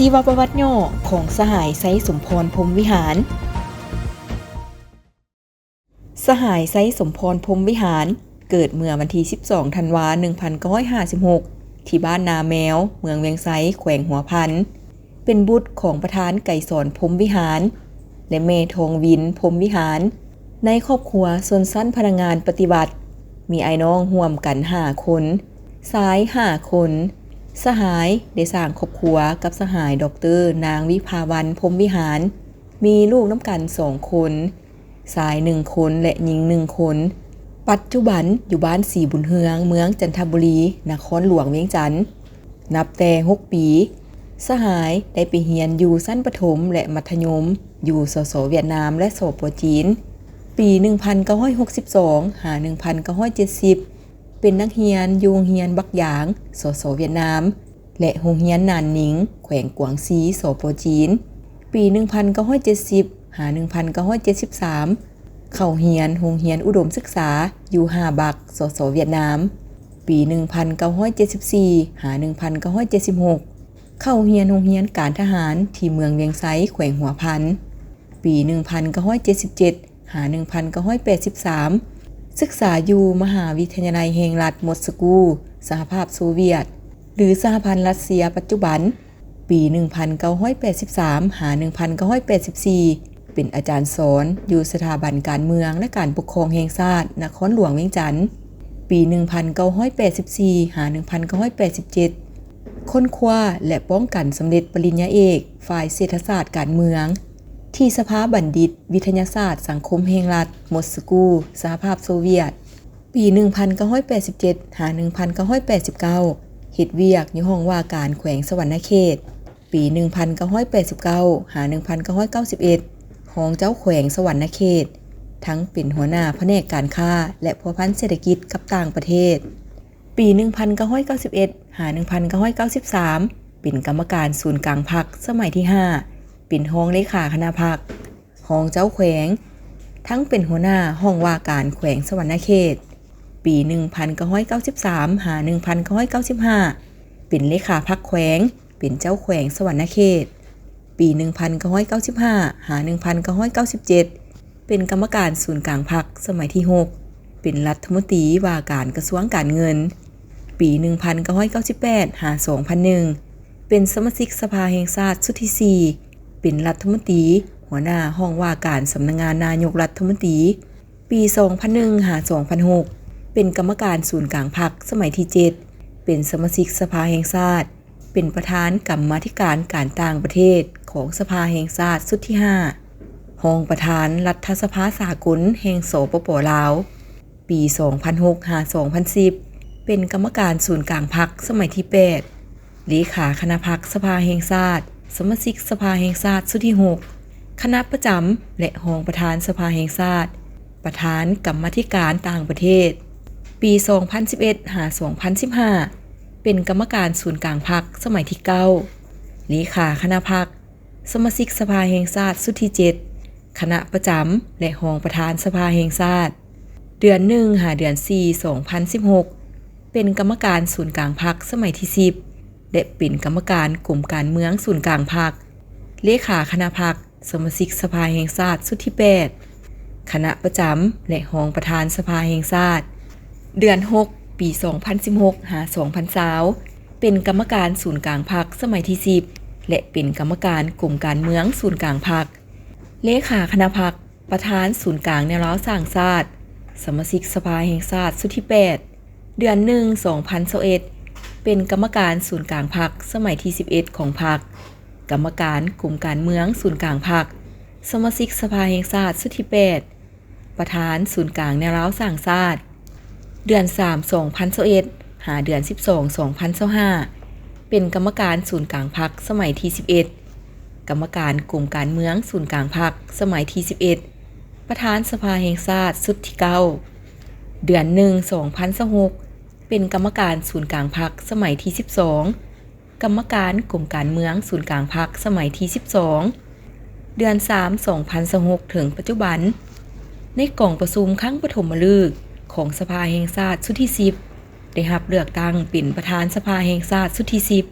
ຊີວະປະຫວັດຫຍໍ້ຂອງສະຫາຍ ໄຊສົມພອນ ພົມວິຫານ. ສະຫາຍ ໄຊສົມພອນ ພົມວິຫານ ເກີດເມື່ອວັນທີສິບສອງ ທັນວາ ໜຶ່ງພັນເກົ້າຮ້ອຍຫ້າສິບຫົກ ທີ່ບ້ານນາແມວ ເມືອງວຽງໄຊ ແຂວງຫົວພັນ. ເປັນບຸດຂອງປະທານໄກສອນ ພົມວິຫານ ແລະ ແມ່ທອງວິນ ພົມວິຫານ. ໃນຄອບຄົວຊົນຊັ້ນພະນັກງານປະຕິວັດ ມີອ້າຍນ້ອງຮ່ວມກັນຫ້າຄົນ, ຊາຍຫ້າຄົນ. ສະຫາຍໄດ້ສ້າງຄອບຄົວກັບສະຫາຍ ດອກເຕີ ນາງວິພາວັນ ພົມວິຫານ, ມີລູກນຳກັນສອງຄົນ, ຊາຍໜຶ່ງຄົນ ແລະ ຍິງໜຶ່ງຄົນ. ປັດຈຸບັນຢູ່ບ້ານສີບຸນເຮືອງ ເມືອງຈັນທະບູລີ ນະຄອນຫຼວງວຽງຈັນ. ນັບແຕ່ຫົກປີ, ສະຫາຍໄດ້ໄປຮຽນຢູ່ຊັ້ນປະຖົມ ແລະ ມັດທະຍົມ ຢູ່ ສສ ຫວຽດນາມ ແລະ ສປ ຈີນ. ປີໜຶ່ງພັນເກົ້າຮ້ອຍຫົກສິບສອງ ຫາ ໜຶ່ງພັນເກົ້າຮ້ອຍເຈັດສິບ ເປັນນັກຮຽນຢູ່ໂຮງຮຽນບັກຢາງ ສສ ຫວຽດນາມ ແລະ ໂຮງຮຽນນານນິງ ແຂວງກວາງຊີ ສປ ຈີນ. ປີໜຶ່ງພັນເກົ້າຮ້ອຍເຈັດສິບ ຫາ ໜຶ່ງພັນເກົ້າຮ້ອຍເຈັດສິບສາມ ເຂົ້າຮຽນໂຮງຮຽນອຸດົມສຶກສາຢູ່ຮ່າບັກ ສສ ຫວຽດນາມ. ປີໜຶ່ງພັນເກົ້າຮ້ອຍເຈັດສິບສີ່ ຫາ ໜຶ່ງພັນເກົ້າຮ້ອຍເຈັດສິບຫົກ ເຂົ້າຮຽນໂຮງຮຽນການທະຫານທີ່ເມືອງວຽງໄຊ ແຂວງຫົວພັນ. ປີໜຶ່ງພັນເກົ້າຮ້ອຍເຈັດສິບເຈັດ ຫາ ໜຶ່ງພັນເກົ້າຮ້ອຍແປດສິບສາມ ສຶກສາຢູ່ມະຫາວິທະຍາໄລແຫ່ງລັດມົດສະກູ ສະຫະພາບໂຊວຽດ ຫຼື ສະຫະພັນຣັດເຊຍປັດຈຸບັນ. ປີໜຶ່ງພັນເກົ້າຮ້ອຍແປດສິບສາມ ຫາ ໜຶ່ງພັນເກົ້າຮ້ອຍແປດສິບສີ່ ເປັນອາຈານສອນຢູ່ສະຖາບັນການເມືອງ ແລະ ການປົກຄອງແຫ່ງຊາດ ນະຄອນຫຼວງວຽງຈັນ. ປີໜຶ່ງພັນເກົ້າຮ້ອຍແປດສິບສີ່ ຫາ ໜຶ່ງພັນເກົ້າຮ້ອຍແປດສິບເຈັດ ຄົ້ນຄວ້າ ແລະ ປ້ອງກັນສຳເລັດປະລິນຍາເອກ ຝ່າຍເສດຖະສາດການເມືອງ ທີ່ສະພາບັນດິດວິທະຍາສາດສັງຄົມແຫ່ງລັດມົດສະກູ ສະຫະພາບໂຊວຽດ. ປີໜຶ່ງພັນເກົ້າຮ້ອຍແປດສິບເຈັດ ຫາ ໜຶ່ງພັນເກົ້າຮ້ອຍແປດສິບເກົ້າ ເຮັດວຽກຢູ່ຫ້ອງວ່າການແຂວງສະຫວັນນະເຂດ. ປີໜຶ່ງພັນເກົ້າຮ້ອຍແປດສິບເກົ້າ ຫາ ໜຶ່ງພັນເກົ້າຮ້ອຍເກົ້າສິບເອັດ ຮອງເຈົ້າແຂວງສະຫວັນນະເຂດ, ທັງເປັນຫົວໜ້າພະແນກການຄ້າ ແລະ ພົວພັນເສດຖະກິດກັບຕ່າງປະເທດ. ປີໜຶ່ງພັນເກົ້າຮ້ອຍເກົ້າສິບເອັດ ຫາ ໜຶ່ງພັນເກົ້າຮ້ອຍເກົ້າສິບສາມ ເປັນກຳມະການສູນກາງພັກສະໄໝທີຫ້າ ເປັນຮອງເລຂາຄະນະພັກ, ຮອງເຈົ້າແຂວງ, ທັງເປັນຫົວໜ້າຫ້ອງວ່າການແຂວງສະຫວັນນະເຂດ. ປີໜຶ່ງພັນເກົ້າຮ້ອຍເກົ້າສິບສາມ ຫາ ໜຶ່ງພັນເກົ້າຮ້ອຍເກົ້າສິບຫ້າ ເປັນເລຂາພັກແຂວງ, ເປັນເຈົ້າແຂວງສະຫວັນນະເຂດ. ປີໜຶ່ງພັນເກົ້າຮ້ອຍເກົ້າສິບຫ້າ ຫາ ໜຶ່ງພັນເກົ້າຮ້ອຍເກົ້າສິບເຈັດ ເປັນກຳມະການສູນກາງພັກສະໄໝທີຫົກ ເປັນລັດຖະມົນຕີວ່າການກະຊວງການເງິນ. ປີໜຶ່ງພັນເກົ້າຮ້ອຍເກົ້າສິບແປດ ຫາ ສອງພັນໜຶ່ງ ເປັນສະມາຊິກສະພາແຫ່ງຊາດຊຸດທີສີ່ ເປັນລັດຖະມົນຕີ ຫົວໜ້າຫ້ອງວ່າການສຳນັກງານນາຍົກລັດຖະມົນຕີ. ປີສອງພັນໜຶ່ງ ຫາ ສອງພັນຫົກ ເປັນກຳມະການສູນກາງພັກສະໄໝທີເຈັດ ເປັນສະມາຊິກສະພາແຫ່ງຊາດ ເປັນປະທານກຳມາທິການການຕ່າງປະເທດຂອງສະພາແຫ່ງຊາດຊຸດທີຫ້າ ຮອງປະທານລັດຖະສະພາສາກົນແຫ່ງ ສປປ ລາວ. ປີສອງພັນຫົກ ຫາ ສອງພັນສິບ ເປັນກຳມະການສູນກາງພັກສະໄໝທີແປດ ເລຂາຄະນະພັກສະພາແຫ່ງຊາດ, ສະມາຊິກສະພາແຫ່ງຊາດຊຸດທີຫົກ, ຄະນະປະຈຳ ແລະ ຮອງປະທານສະພາແຫ່ງຊາດ, ປະທານກຳມາທິການຕ່າງປະເທດ. ປີສອງພັນສິບເອັດ ຫາ ສອງພັນສິບຫ້າ ເປັນກຳມະການສູນກາງພັກສະໄໝທີເກົ້າ ເລຂາຄະນະພັກ, ສະມາຊິກສະພາແຫ່ງຊາດຊຸດທີເຈັດ, ຄະນະປະຈຳ ແລະ ຮອງປະທານສະພາແຫ່ງຊາດ. ເດືອນໜຶ່ງ ຫາ ເດືອນສີ່ ສອງພັນສິບຫົກ ເປັນກຳມະການສູນກາງພັກສະໄໝທີສິບ ແລະ ເປັນກຳມະການກົມການເມືອງສູນກາງພັກ, ເລຂາຄະນະພັກ, ສະມາຊິກສະພາແຫ່ງຊາດຊຸດທີແປດ, ຄະນະປະຈຳ ແລະ ຮອງປະທານສະພາແຫ່ງຊາດ. ເດືອນຫົກ ປີສອງພັນສິບຫົກ ຫາ ສອງພັນຊາວ ເປັນກຳມະການສູນກາງພັກສະໄໝທີສິບ ແລະ ເປັນກຳມະການກົມການເມືອງສູນກາງພັກ, ເລຂາຄະນະພັກ, ປະທານສູນກາງແນວລາວສ້າງຊາດ, ສະມາຊິກສະພາແຫ່ງຊາດຊຸດທີແປດ. ເດືອນໜຶ່ງ ສອງພັນຊາວເອັດ ເປັນກຳມະການສູນກາງພັກສະໄໝທີສິບເອັດຂອງພັກ, ກຳມະການກົມການເມືອງສູນກາງພັກ, ສະມາຊິກສະພາແຫ່ງຊາດຊຸດທີແປດ, ປະທານສູນກາງແນວລາວສ້າງຊາດ. ເດືອນສາມ ສອງພັນຊາວເອັດ ຫາ ເດືອນສິບສອງ ສອງພັນຊາວຫ້າ ເປັນກຳມະການສູນກາງພັກສະໄໝທີສິບເອັດ, ກຳມະການກົມການເມືອງສູນກາງພັກສະໄໝທີສິບເອັດ, ປະທານສະພາແຫ່ງຊາດຊຸດທີເກົ້າ. ເດືອນໜຶ່ງ ສອງພັນຊາວຫົກ ເປັນກຳມະການສູນກາງພັກສະໄໝທີສິບສອງ, ກຳມະການກົມການເມືອງສູນກາງພັກສະໄໝທີສິບສອງ. ເດືອນສາມ ສອງພັນຊາວຫົກ ເຖິງປັດຈຸບັນ, ໃນກອງປະຊຸມຄັ້ງປະຖົມມະລຶກຂອງສະພາແຫ່ງຊາດຊຸດທີສິບ ໄດ້ຮັບເລືອກຕັ້ງເປັນປະທານສະພາແຫ່ງຊາດຊຸດທີສິບ